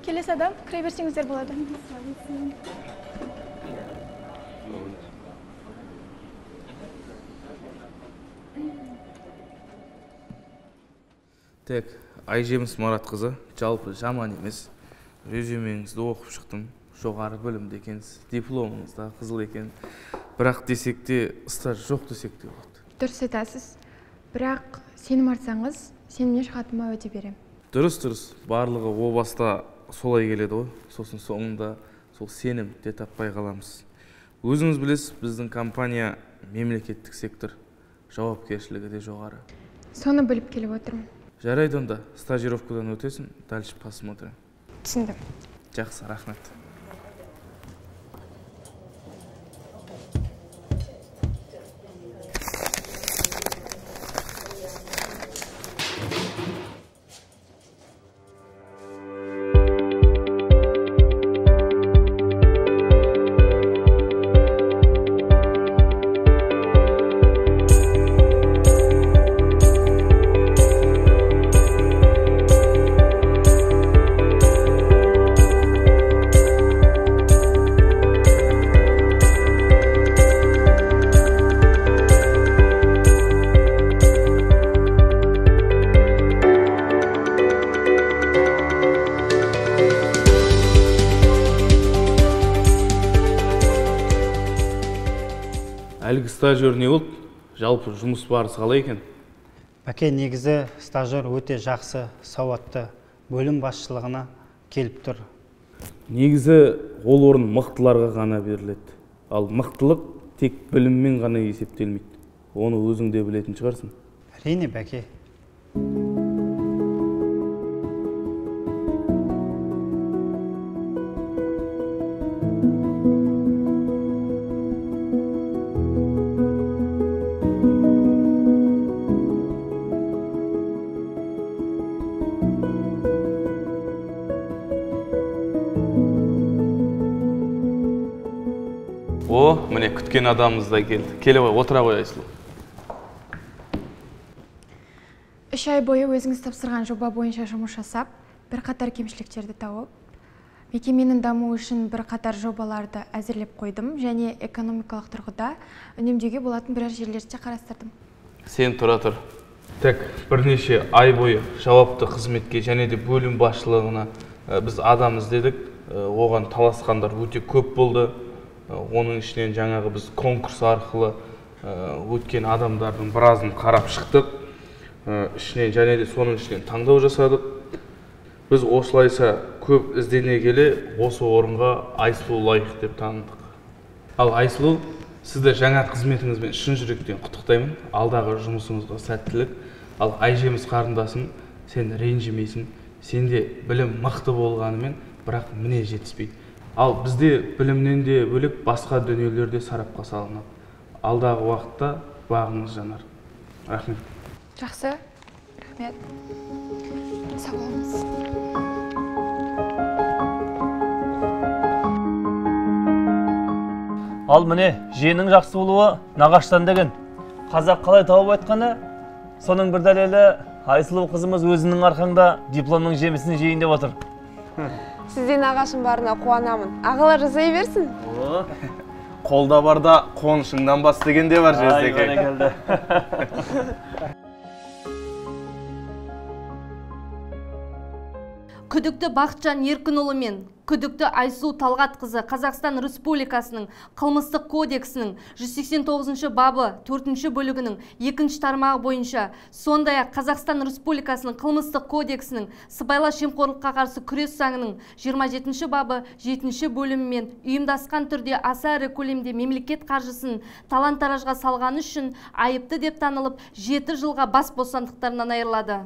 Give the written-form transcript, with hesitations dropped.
Келесі адам, кіре берсеңіздер болады. Так, Айжеміс Маратқызы, жалпы жаман емес. Резюмеңізді оқып шықтым. Жоғары білімді екенсіз, дипломыңыз да қызыл екен. Бірақ десек те, стаж жоқ десек те болады. Дұрыс айтасыз. Бірақ сенім артсаңыз, сенімнен шығатыныма уәде беремін. Дұрыс, дұрыс. Барлығы о баста солай келеді ғой. Сосын соңында сол сенім де таппай қаламыз. Өзіңіз білесіз, біздің компания мемлекеттік сектор, жауапкершілігі де жоғары. Соны біліп келіп отырмын. Жарайды онда, стажировкадан өтесің, дальше посмотрим. Түсіндім. Жақсы, рахмет. Әлгі стажер не болды? Жалпы жұмыс барысы қалай екен? Бәке, негізі стажер өте жақсы, сауатты, бөлім басшылығына келіп тұр. Негізі ол орын мықтыларға ғана беріледі. Ал мықтылық тек біліммен ғана есептелмейді. Оны өзің де білетін шығарсың. Әрине, бәке. О, міне күткен адамымыз да келді. Келе ғой, отыра ғой, Айсұлу. 3 ай бойы өзіңіз тапсырған жоба бойынша жұмыс жасап, бірқатар кемшіліктерді тауып, мекеменің дамуы үшін бірқатар жобаларды әзірлеп қойдым және экономикалық тұрғыда үнемдеуге болатын біраз жерлерді де қарастырдым. Сен тұра тұр. Так, бірнеше ай бойы жауапты қызметке және де бөлім басшылығына біз адам іздедік. Оған таласқандар өте көп болды. Оның ішінен жаңағы біз конкурс арқылы өткен адамдардың біразын қарап шықтық. Ішінен және де соның ішінен таңдау жасадық. Біз осылайша көп іздене келе осы орынға Айсұлу лайық деп таныдық. Ал Айсұлу, сізді жаңа қызметіңізбен шын жүректен құттықтаймын. Алдағы жұмысыңызға сәттілік. Ал Айжеміс қарындасым, сен ренжімейсің. Сенде білім мықты болғанымен, бірақ мінез жетіспейді. Ал бізде білімнен де бөлек басқа дүниелер де сарапқа салынады. Алдағы уақытта бағыңыз жанар. Рахмет. Жақсы, рахмет. Сау болыңыз. Ал міне, жиеннің жақсы болуы нағаштан деген. Қазақ қалай тауып айтқаны, соның бір дәлелі Айсұлу қызымыз өзінің арқаңда дипломның жемісін жейін деп отыр. Сізден ағашым барына қуанамын. Ағалар жасай берсін. Қолда барда қонышыңнан бас деген де бар жездеке. Күдікті Бақытжан Еркінұлы мен күдікті Айсұлу Талғатқызы Қазақстан Республикасының Қылмыстық кодексінің 189 бабы 4 бөлігінің 2 тармағы бойынша, сондай-ақ Қазақстан Республикасының Қылмыстық кодексінің сыбайлас жемқорлыққа қарсы күрес заңының 27 бабы 7 бөлімімен ұйымдасқан түрде аса ірі көлемде мемлекет қаржысын талан-таражға салғаны үшін айыпты деп танылып, 7 жылға бас бостандықтарынан айырылады.